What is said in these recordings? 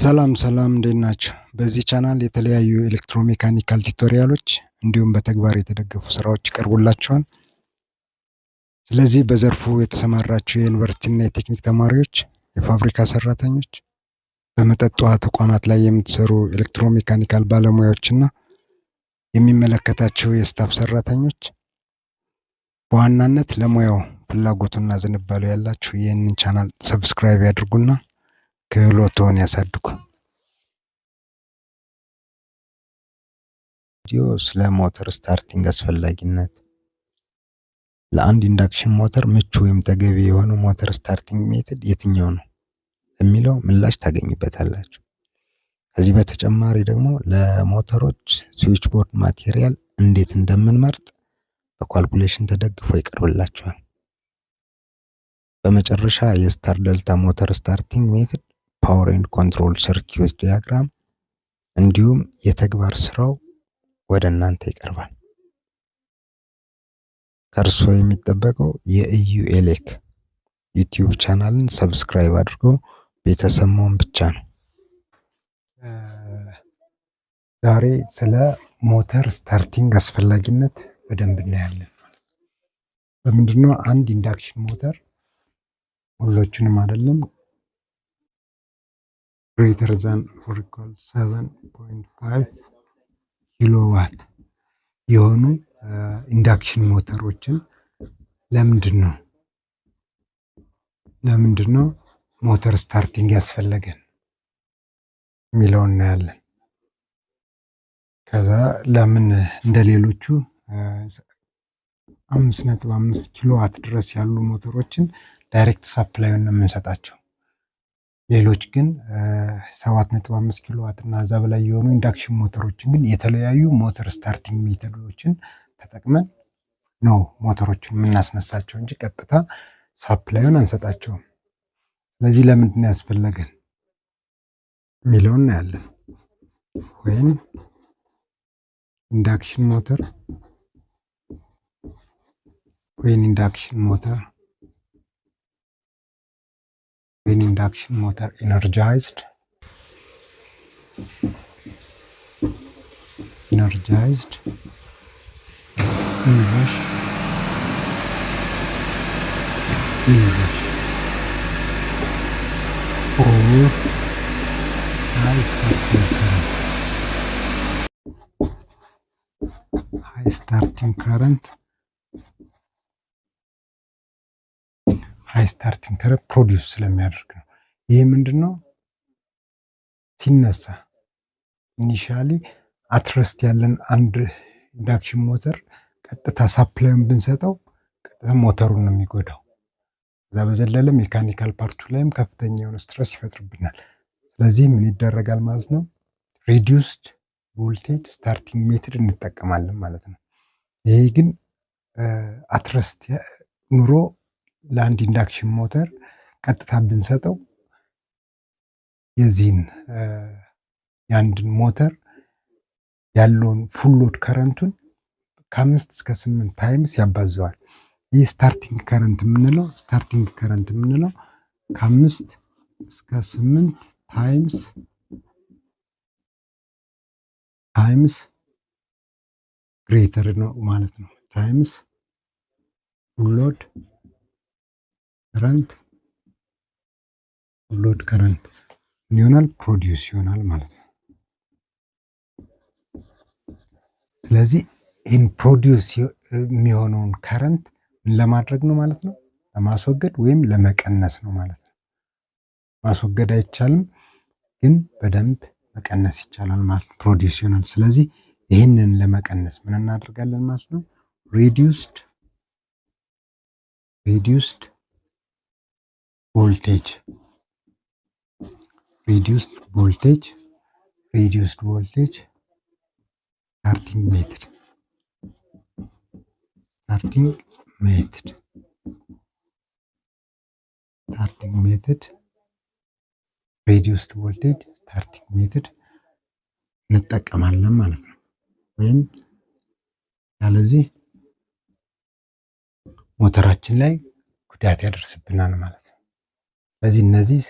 ሰላም ሰላም፣ እንዴት ናችሁ? በዚህ ቻናል የተለያዩ electromechanical tutorial ኦች እንዲሁም በተግባር የተደገፉ ስራዎች ይቀርቡላችኋል። ስለዚህ በዘርፉ የተሰማራችሁ የዩኒቨርሲቲና የቴክኒክ ተማሪዎች፣ የፋብሪካ ሰራተኞች፣ በመጠጥ ውሃ ተቋማት ላይ የምትሰሩ electromechanical ባለሙያዎችና የሚመለከታቸው የ staff ሰራተኞች፣ በዋናነት ለሙያው ፍላጎቱና ዝንባሌው ያላችሁ ይህንን channel subscribe ያድርጉና ክህሎትዎን ያሳድጉ። ቪዲዮ ስለ motor starting አስፈላጊነት፣ ለአንድ induction motor ምቹ ወይም ተገቢ የሆነው motor starting method የትኛው ነው ለሚለው ምላሽ ታገኝበታላችሁ። ከዚህ በተጨማሪ ደግሞ ለሞተሮች switchboard material እንዴት እንደምንመርጥ በ calculation ተደግፎ ይቀርብላችኋል። በመጨረሻ የ star delta motor starting method power and control circuit diagram እንዲሁም የተግባር ስራው ወደ እናንተ ይቀርባል። ከእርስዎ የሚጠበቀው የኢዩ ኤሌክ YouTube channel ን subscribe አድርገው ቤተሰብ መሆን ብቻ ነው። ዛሬ ስለ motor starting አስፈላጊነት በደንብ እናያለን። በምንድነው አንድ induction motor፣ ሁሎችንም አይደለም፣ greater than or equal 7.5 ኪሎዋት የሆኑ induction ሞተሮችን ለምንድን ነው motor starting ያስፈለገን የሚለውን እናያለን። ከዛ ለምን እንደ ሌሎቹ 5.5 ኪሎዋት ድረስ ያሉ ሞተሮችን direct supply ኡን ነው የምንሰጣቸው? ሌሎች ግን 7.5 ኪሎዋት እና እዛ በላይ የሆኑ induction ሞተሮችን ግን የተለያዩ motor starting method ኦችን ተጠቅመን ነው ሞተሮችን የምናስነሳቸው እንጂ ቀጥታ supply ኡን አንሰጣቸውም። ስለዚህ ለምንድን ነው ያስፈለገን የሚለውን እናያለን። When induction motor when induction motor when induction motor energized inrush or high starting current high starting current produce ስለሚያደርግ ነው። ይህ ምንድን ነው? ሲነሳ initially at rest ያለን አንድ induction motor ቀጥታ supply ኡን ብንሰጠው ቀጥታ ሞተሩን ነው የሚጎዳው። ከዛ በዘለለ mechanical part ኡ ላይም ከፍተኛ የሆነ stress ይፈጥርብናል። ስለዚህ ምን ይደረጋል ማለት ነው? Reduced voltage starting method እንጠቀማለን ማለት ነው። ይሄ ግን at rest ኑሮ ለአንድ induction motor ቀጥታ ብንሰጠው የዚህን የአንድን ሞተር ያለውን full load current ኡን ከ5 እስከ 8 times ያባዘዋል። ይህ starting current የምንለው ከ5 እስከ 8 times greater ነው ማለት ነው። Times full load current ምን ይሆናል? Produce ይሆናል ማለት ነው። ስለዚህ ይህን produce የሚሆነውን current ምን ለማድረግ ነው ማለት ነው? ለማስወገድ ወይም ለመቀነስ ነው ማለት ነው። ማስወገድ አይቻልም፣ ግን በደንብ መቀነስ ይቻላል ማለት ነው። Produce ይሆናል። ስለዚህ ይህንን ለመቀነስ ምን እናደርጋለን ማለት ነው? Reduced voltage reduced voltage starting method starting method reduced voltage starting method እንጠቀማለን ማለት ነው። ወይም ያለዚህ ሞተራችን ላይ ጉዳት ያደርስብናል ማለት ነው። ስለዚህ እነዚህ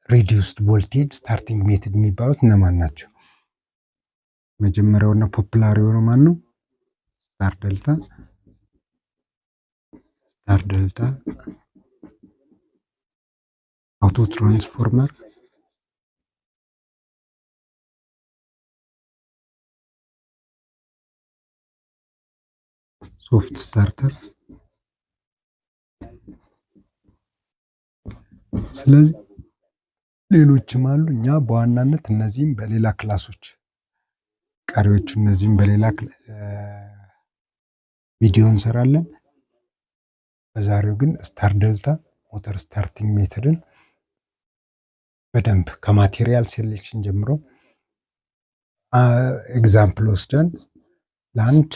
Reduced voltage starting method የሚባሉት እነማን ናቸው? መጀመሪያውና popular የሆነው ማን ነው? Star delta፣ star delta፣ auto transformer፣ soft starter። ስለዚህ ሌሎችም አሉ። እኛ በዋናነት እነዚህም በሌላ class ኦች፣ ቀሪዎቹ እነዚህም በሌላ ቪዲዮ እንሰራለን። በዛሬው ግን star delta motor starting method ን በደንብ ከ material selection ጀምሮ example ወስደን ለአንድ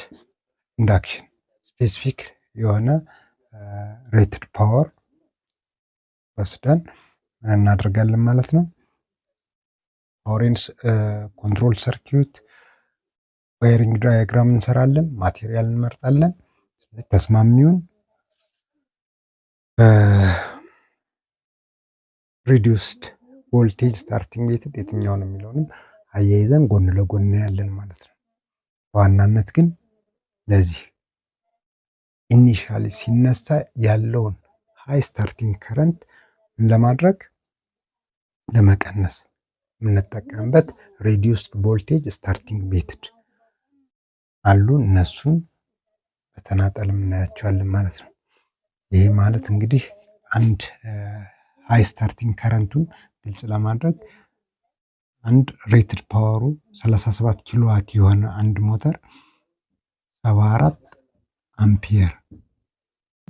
induction specific የሆነ rated power ወስደን ምን እናደርጋለን ማለት ነው። Power and control circuit፣ wiring diagram እንሰራለን፣ material እንመርጣለን። ተስማሚውን reduced voltage starting method የትኛው ነው የሚለውንም አያይዘን ጎን ለጎን እናያለን ማለት ነው። በዋናነት ግን ለዚህ initially ሲነሳ ያለውን high starting current ምን ለማድረግ፣ ለመቀነስ የምንጠቀምበት reduced voltage starting method አሉ። እነሱን በተናጠል እናያቸዋለን ማለት ነው። ይህ ማለት እንግዲህ አንድ high starting current ኡን ግልጽ ለማድረግ አንድ rated power ኡ 37 ኪሎዋት የሆነ አንድ ሞተር 74 ampere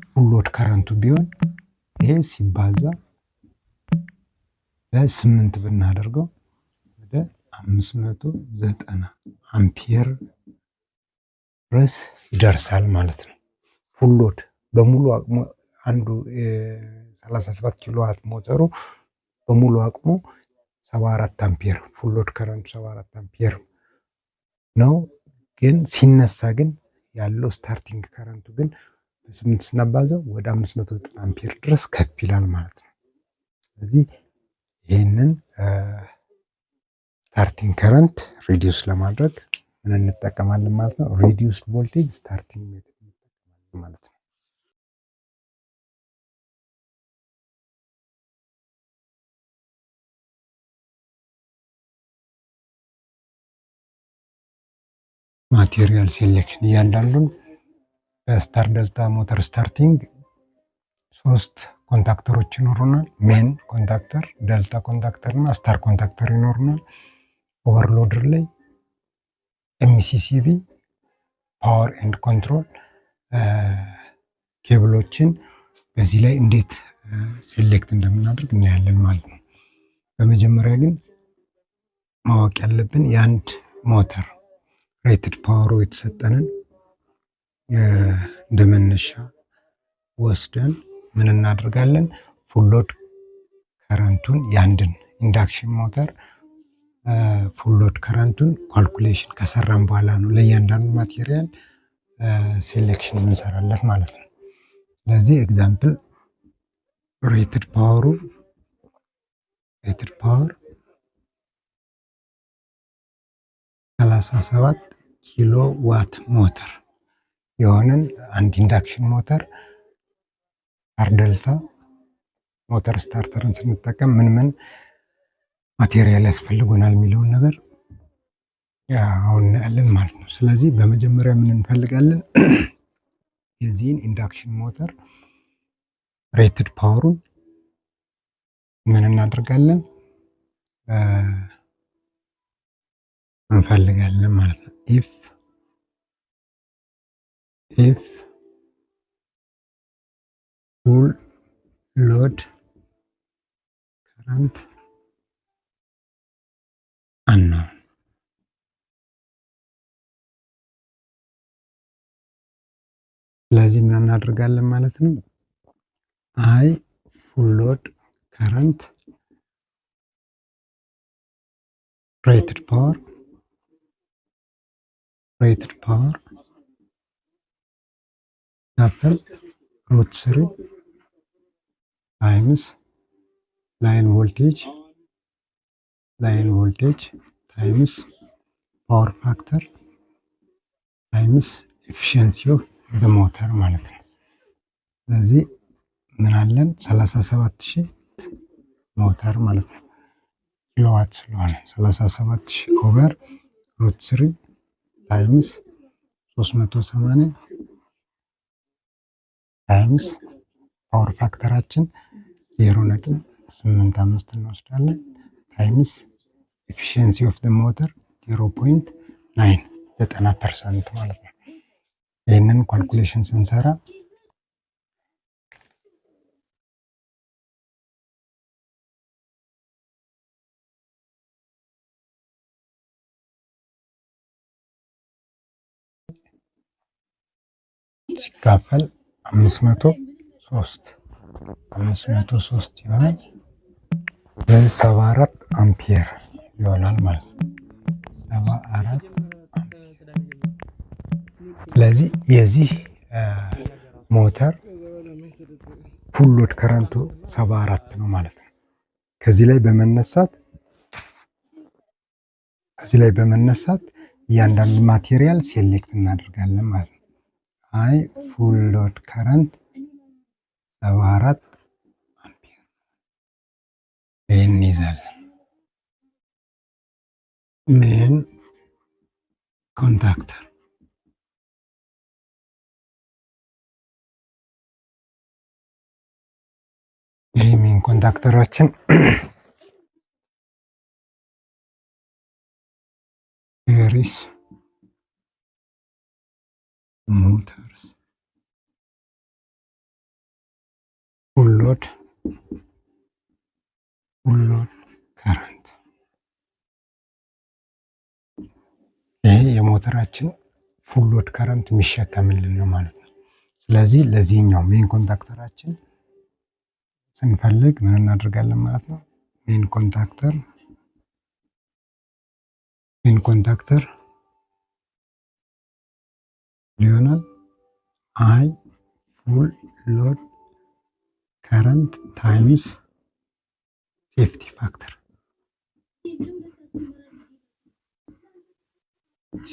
full load current ኡ ቢሆን ይሄ ሲባዛ በ8 ብናደርገው ወደ 590 አምፒየር ድረስ ይደርሳል ማለት ነው። Full load በሙሉ አቅሙ አንዱ 37 ኪሎዋት ሞተሩ በሙሉ አቅሙ 74 ampere full load current ኡ 74 አምፒየር ነው። ግን ሲነሳ ግን ያለው starting current ኡ ግን በ8 ስናባዛው ወደ 590 አምፒየር ድረስ ከፍ ይላል ማለት ነው። ስለዚህ ይህንን starting current reduce ለማድረግ ምን እንጠቀማለን ማለት ነው? Reduced voltage starting method እንጠቀማለን ማለት ነው። Material selection፣ እያንዳንዱን በ star delta motor starting ሶስት contactor ኦች ይኖሩናል። Main contactor፣ delta contactor እና star contactor ይኖሩናል። Overloader ላይ MCCB፣ power and control cable ኦችን በዚህ ላይ እንዴት select እንደምናደርግ እናያለን ማለት ነው። በመጀመሪያ ግን ማወቅ ያለብን የአንድ ሞተር rated power ኡ የተሰጠንን እንደ መነሻ ወስደን ምን እናደርጋለን? Full load current ኡን፣ የአንድን induction motor full load current ኡን calculation ከሰራን በኋላ ነው ለእያንዳንዱ material selection የምንሰራለት ማለት ነው። ስለዚህ example rated power ኡ፣ rated power 37 ኪሎ ዋት ሞተር የሆነን አንድ induction motor star delta motor starter ን ስንጠቀም ምን ምን material ያስፈልጉናል የሚለውን ነገር አሁን እናያለን ማለት ነው። ስለዚህ በመጀመሪያ ምን እንፈልጋለን? የዚህን induction motor rated power ኡን ምን እናደርጋለን፣ እንፈልጋለን ማለት ነው። If full load current unknown። ስለዚህ ምን እናደርጋለን ማለት ነው? I full load current rated power ሲካፈል root three times line voltage Line voltage times power factor times efficiency of motor ማለት ነው። ስለዚህ ምን አለን? 37,000 ሞተር ማለት ነው። ኪሎዋት ስለሆነ 37,000 over root 3 times 380 times power factor ኣችን 0.85 እንወስዳለን times efficiency of motor 0.9 90% ማለት ነው። ይህንን calculation ስንሰራ ሲካፈል 503 503 ይሆናል። 74 አምፒየር ይሆናል ማለት ነው። 74። ስለዚህ የዚህ ሞተር full load current ኡ 74 ነው ማለት ነው። ከዚህ ላይ በመነሳት እያንዳንዱ material select እናደርጋለን ማለት ነው። I full load current 74 አምፒየር ይህን እንይዛለን። Main contactor፣ ይህ main contactor ኣችን carries motor's full load current። ይሄ የሞተራችን full load current የሚሸከምልን ነው ማለት ነው። ስለዚህ ለዚህኛው main contactor ኣችን ስንፈልግ ምን እናደርጋለን ማለት ነው? Main contactor ይሆናል I full load current times safety factor፣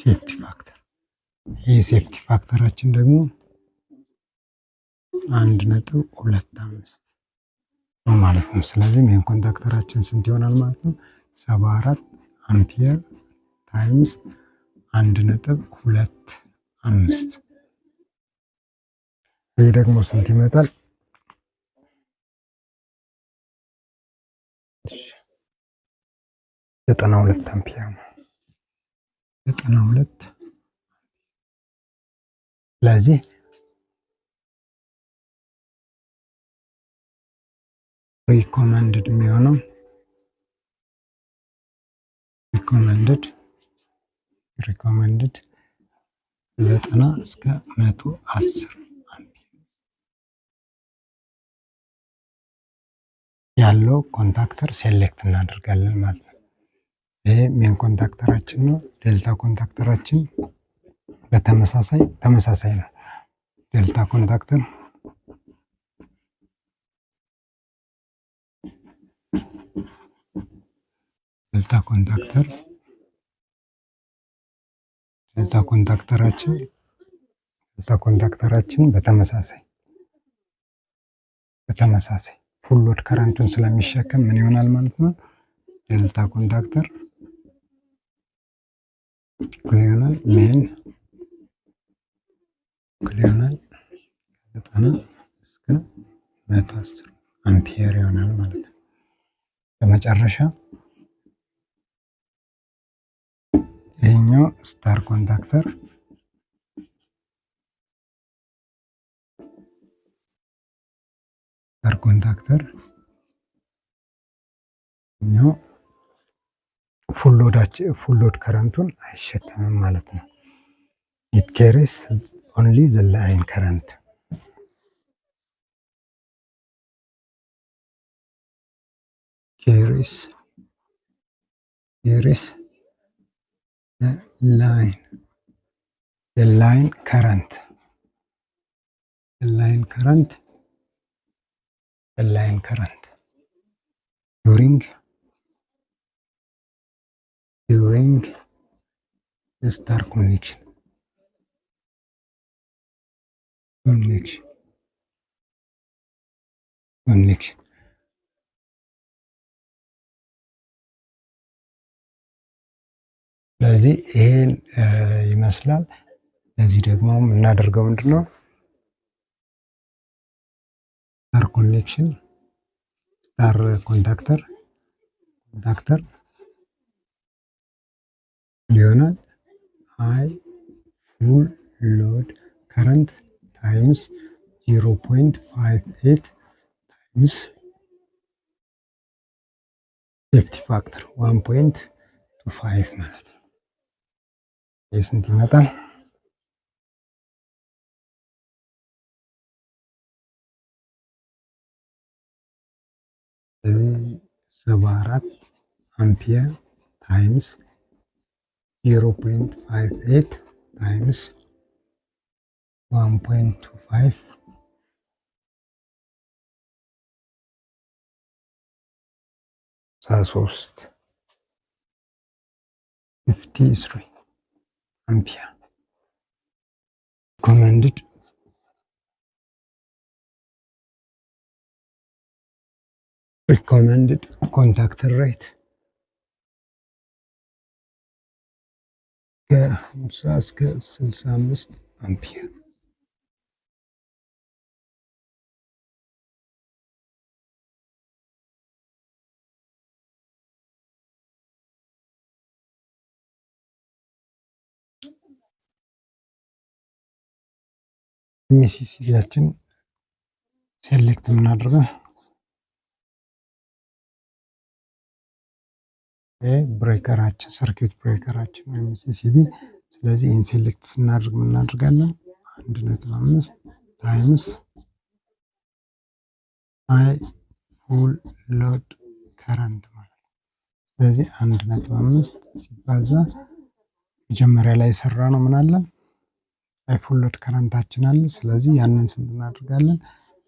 safety factor። ይህ safety factor ኣችን ደግሞ 1.25 ነው ማለት ነው። ስለዚህ main contactor ኣችን ስንት ይሆናል ማለት ነው? 74 ampere times 1.25። ይህ ደግሞ ስንት ይመጣል? 92 አምፒየር ነው። 92። ስለዚህ recommended የሚሆነው recommended 90 እስከ 110 አምፒየር ያለው contactor select እናደርጋለን ማለት ነው። ይሄ main contactor ኣችን ነው። Delta contactor ኣችን በተመሳሳይ ተመሳሳይ ነው። Delta contactor፣ delta contactor፣ delta contactor ኣችን በተመሳሳይ full load current ኡን ስለሚሸከም ምን ይሆናል ማለት ነው? Delta contactor እኩል ይሆናል main እኩል ይሆናል 90 እስከ 110 አምፒየር ይሆናል ማለት ነው። በመጨረሻ ይሄኛው star contactor፣ star contactor ይሄኛው full load current ኡን አይሸከምም ማለት ነው። It carries only the line current፣ carries the line current፣ the line current፣ the line current during During star connection. ስለዚህ ይሄን ይመስላል። ለዚህ ደግሞ የምናደርገው ምንድን ነው? Star connection, star contactor ይሆናል I full load current times 0.58 times safety factor 1.25 ማለት ነው። ይህ ስንት ይመጣል? 74 ampere times 0.58 times 1.25, 3, 53 ampere. Recommended contactor rate ከ50 እስከ 65 አምፒየር። MCCB ያችን select የምናደርገው breaker ኣችን፣ circuit breaker ኣችን MCCB። ስለዚህ ይህን select ስናደርግ እናደርጋለን 1.5 times I full load current ማለት ነው። ስለዚህ 1.5 ሲባዛ መጀመሪያ ላይ የሰራ ነው ምን አለን? I full load current ኣችን አለ። ስለዚህ ያንን ስንት እናደርጋለን?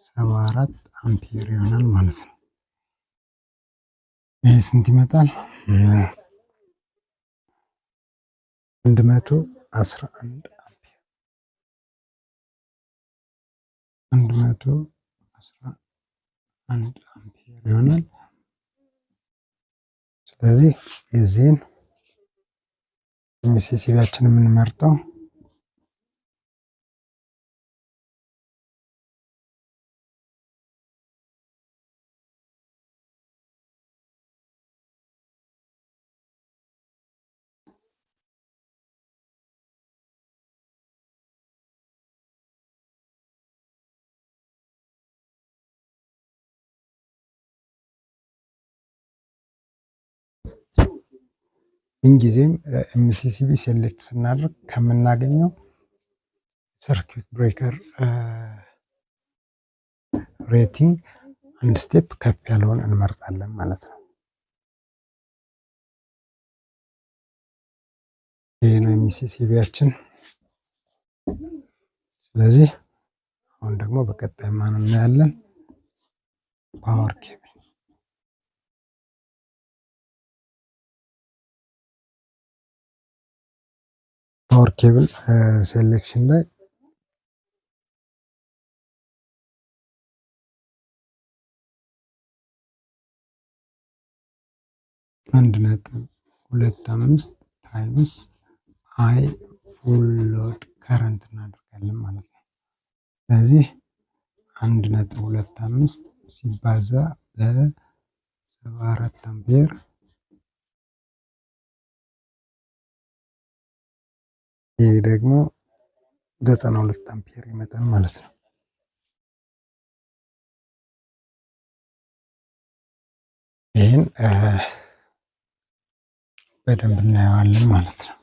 74 አምፒየር ይሆናል ማለት ነው። ይህ ስንት ይመጣል? 111 አምፒየር፣ 111 አምፒየር ይሆናል። ስለዚህ የዚህን MCCB ያችን የምንመርጠው ምንጊዜም MCCB select ስናደርግ ከምናገኘው circuit breaker rating አንድ step ከፍ ያለውን እንመርጣለን ማለት ነው። ይህ ነው MCCB ያችን። ስለዚህ አሁን ደግሞ በቀጣይ ማን እናያለን? Power cable። Power cable selection ላይ 1.25 times I full load current እናደርጋለን ማለት ነው። ስለዚህ 1.25 ሲባዛ በ74 አምፔር፣ ይህ ደግሞ 92 አምፔር ይመጣል ማለት ነው። ይህን በደንብ እናየዋለን ማለት ነው።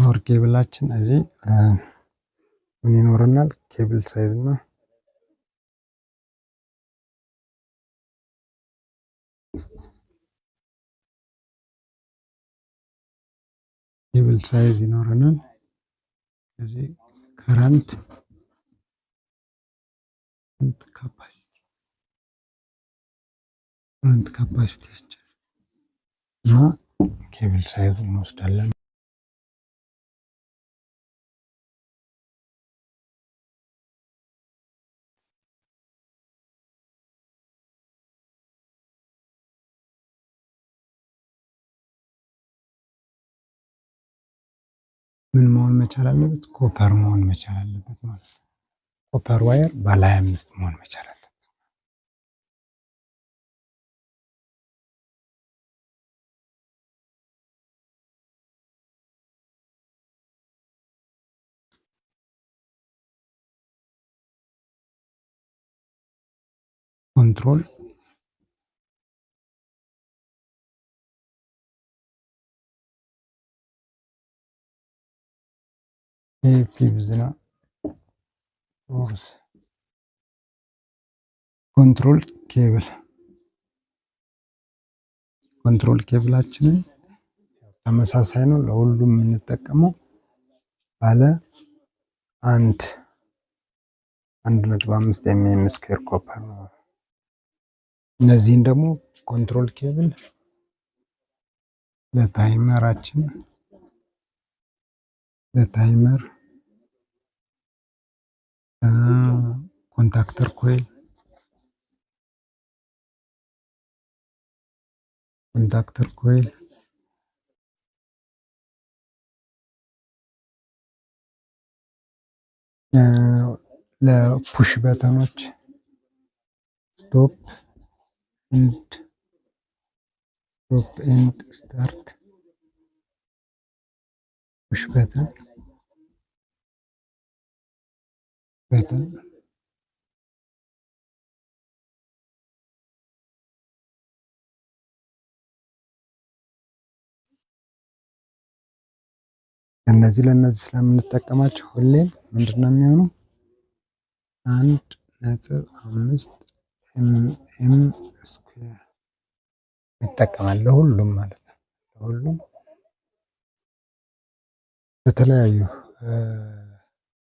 Power cable ኣችን እዚህ ምን ይኖረናል? Cable size እና cable size ይኖረናል። እዚህ current capacity ያችን እና cable size እንወስዳለን። ምን መሆን መቻል አለበት? Copper መሆን መቻል አለበት ማለት ነው። Copper wire ባለ 25 መሆን መቻል አለበት። Control fifth ነው። Fourth control cable፣ control cable ኣችንን ተመሳሳይ ነው ለሁሉም የምንጠቀመው፣ ባለ 1.5 mm square copper ነው። እነዚህን ደግሞ control cable ለ timer ኣችን፣ ለ timer፣ contactor coil ለ push button ኦች፣ stop and start push button፣ እነዚህ ለእነዚህ ስለምንጠቀማቸው ሁሌም ምንድን ነው የሚሆነው? 1.5 mm square ይጠቀማል ለሁሉም ማለት ነው። ለሁሉም ለተለያዩ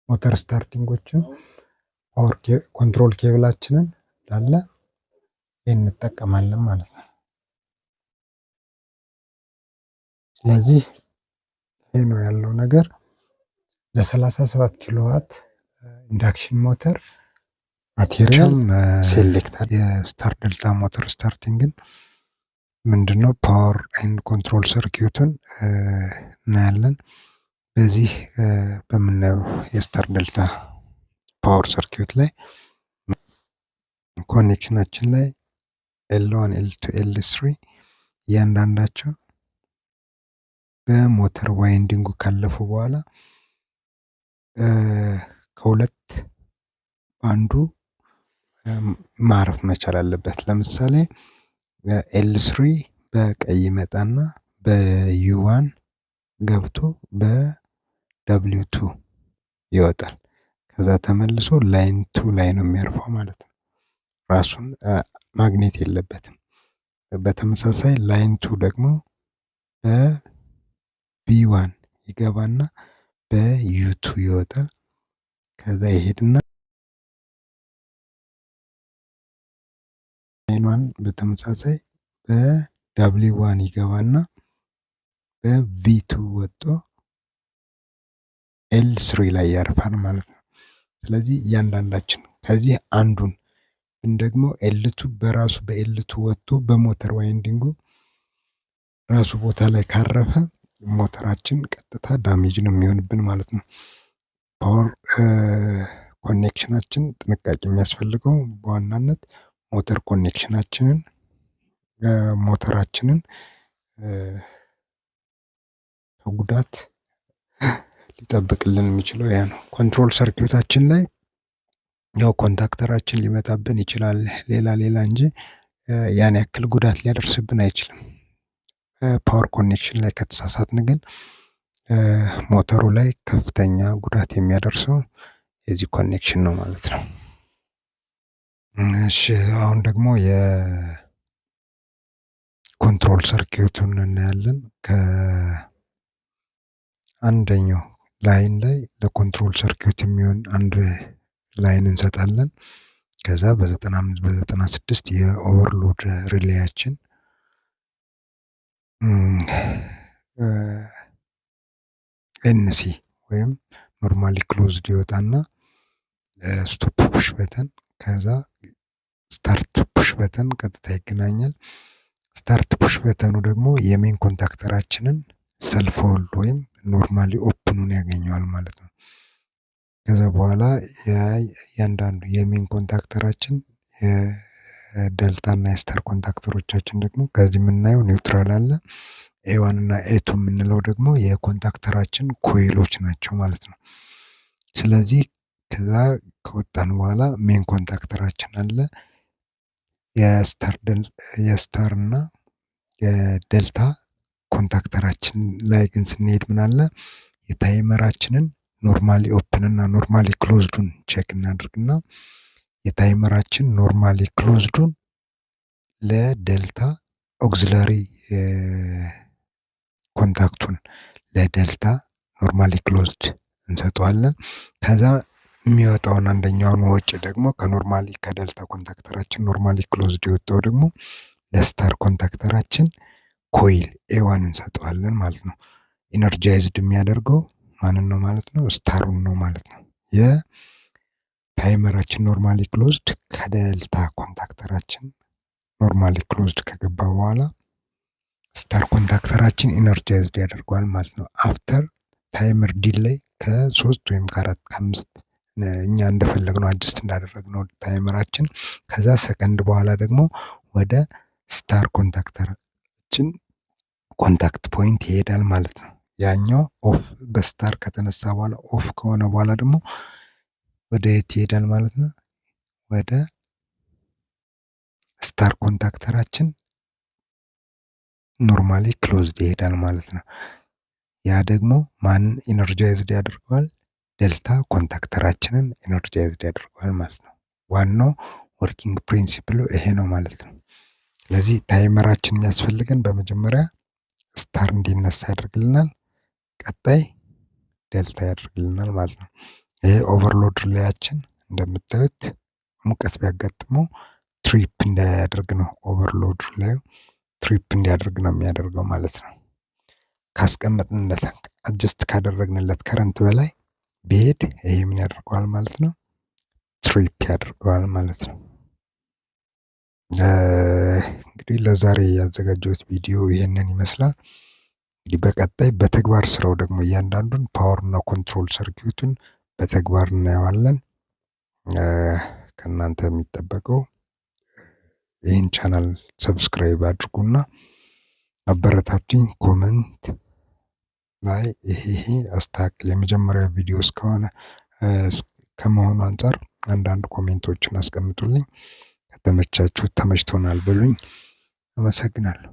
motor starting ኦችን power control cable ኣችንን እንዳለ እንጠቀማለን ማለት ነው። ስለዚህ ይሄ ነው ያለው ነገር። ለ37 kilowatt induction motor material select፣ የ star delta motor starting ን ምንድነው፣ power and control circuit ኡን እናያለን። በዚህ በምናየው የ star delta power circuit ላይ connection ኣችን ላይ L1፣ L2፣ L3 እያንዳንዳቸው በ motor winding ኡ ካለፉ በኋላ ከሁለት አንዱ ማረፍ መቻል አለበት። ለምሳሌ L3 በቀይ ይመጣና በ U1 ገብቶ በ W2 ይወጣል። ከዛ ተመልሶ line two ላይ ነው የሚያርፈው ማለት ነው። ራሱን ማግኘት የለበትም። በተመሳሳይ line two ደግሞ በ V1 ይገባና በ U2 ይወጣል። ከዛ ይሄድና line one በተመሳሳይ በ W1 ይገባና በ V2 ወጥቶ L3 ላይ ያርፋል ማለት ነው። ስለዚህ እያንዳንዳችን ከዚህ አንዱን ደግሞ L2 በራሱ በ L2 ወጥቶ በ motor winding ኡ ራሱ ቦታ ላይ ካረፈ ሞተራችን ቀጥታ damage ነው የሚሆንብን ማለት ነው። Power connection ኣችን ጥንቃቄ የሚያስፈልገው በዋናነት motor connection ኣችንን ሞተራችንን ከጉዳት ሊጠብቅልን የሚችለው ያ ነው። Control circuit ኣችን ላይ ያው contactor ኣችን ሊመታብን ይችላል ሌላ ሌላ እንጂ ያን ያክል ጉዳት ሊያደርስብን አይችልም። Power connection ላይ ከተሳሳትን ግን ሞተሩ ላይ ከፍተኛ ጉዳት የሚያደርሰው የዚህ connection ነው ማለት ነው። እሺ፣ አሁን ደግሞ የ control circuit ኡን እናያለን። ከአንደኛው line ላይ ለ control circuit የሚሆን አንድ line እንሰጣለን። ከዛ በ95 በ96 የ overload relay ያችን NC ወይም normally closed ይወጣና stop push button፣ ከዛ start push button ቀጥታ ይገናኛል። Start push button ኑ ደግሞ የ main contactor ኣችንን self hold ወይም normally open ኑን ያገኘዋል ማለት ነው። ከዛ በኋላ እያንዳንዱ የ main contactor ኣችን፣ የ delta እና የ star contactor ኦቻችን ደግሞ ከዚህ የምናየው neutral አለ። A1 እና A2 የምንለው ደግሞ የ contactor ኣችን coil ኦች ናቸው ማለት ነው። ስለዚህ ከዛ ከወጣን በኋላ main contactor ኣችን አለ። የ star እና የ delta contactor ኣችን ላይ ግን ስንሄድ ምን አለ? የ timer ኣችንን normally open እና normally closed ኡን check እናድርግና የ timer ኣችን normally closed ኡን ለ delta auxiliary contact ኡን ለ delta normally closed እንሰጠዋለን። ከዛ የሚወጣውን አንደኛውን ወጪ ደግሞ ከ normally ከ delta contactor ኣችን normally closed የወጣው ደግሞ ለ star contactor ኣችን coil A1 እንሰጠዋለን ማለት ነው። Energized የሚያደርገው ማንን ነው ማለት ነው? Star ኡን ነው ማለት ነው። የ timer ኣችን normally closed ከ delta contactor ኣችን normally closed ከገባ በኋላ star contactor ኣችን energized ያደርገዋል ማለት ነው። After timer delay ከ3 ወይም ከ4 ከ5 እኛ እንደፈለግነው adjust እንዳደረግነው timer ኣችን ከዛ ሰከንድ በኋላ ደግሞ ወደ star contactor ኣችን contact point ይሄዳል ማለት ነው። ያኛው off በ star ከተነሳ በኋላ off ከሆነ በኋላ ደግሞ ወደ የት ይሄዳል ማለት ነው? ወደ star contactor ኣችን normally closed ይሄዳል ማለት ነው። ያ ደግሞ ማንን energized ያደርገዋል? Delta contactor ኣችንን energized ያደርገዋል ማለት ነው። ዋናው working principle ኡ ይሄ ነው ማለት ነው። ስለዚህ timer ኣችን የሚያስፈልገን በመጀመሪያ star እንዲነሳ ያደርግልናል። ቀጣይ ዴልታ ያደርግልናል ማለት ነው። ይሄ overload relay ያችን እንደምታዩት ሙቀት ቢያጋጥመው trip እንዳያደርግ ነው። Overload relay ዩ trip እንዲያደርግ ነው የሚያደርገው ማለት ነው። ካስቀመጥንለት adjust ካደረግንለት current በላይ ቢሄድ ይሄ ምን ያደርገዋል ማለት ነው? Trip ያደርገዋል ማለት ነው። እንግዲህ ለዛሬ ያዘጋጀሁት ቪዲዮ ይህንን ይመስላል። እንግዲህ በቀጣይ በተግባር ስራው ደግሞ እያንዳንዱን power እና control circuit ኡን በተግባር እናየዋለን። ከእናንተ የሚጠበቀው ይህን channel subscribe አድርጉና አበረታቱኝ። Comment ላይ ይሄ ይሄ አስተካክል፣ የመጀመሪያው ቪዲዮ እስከሆነ ከመሆኑ አንፃር አንዳንድ comment ኦችን አስቀምጡልኝ። ከተመቻችሁ ተመችቶናል በሉኝ። አመሰግናለሁ።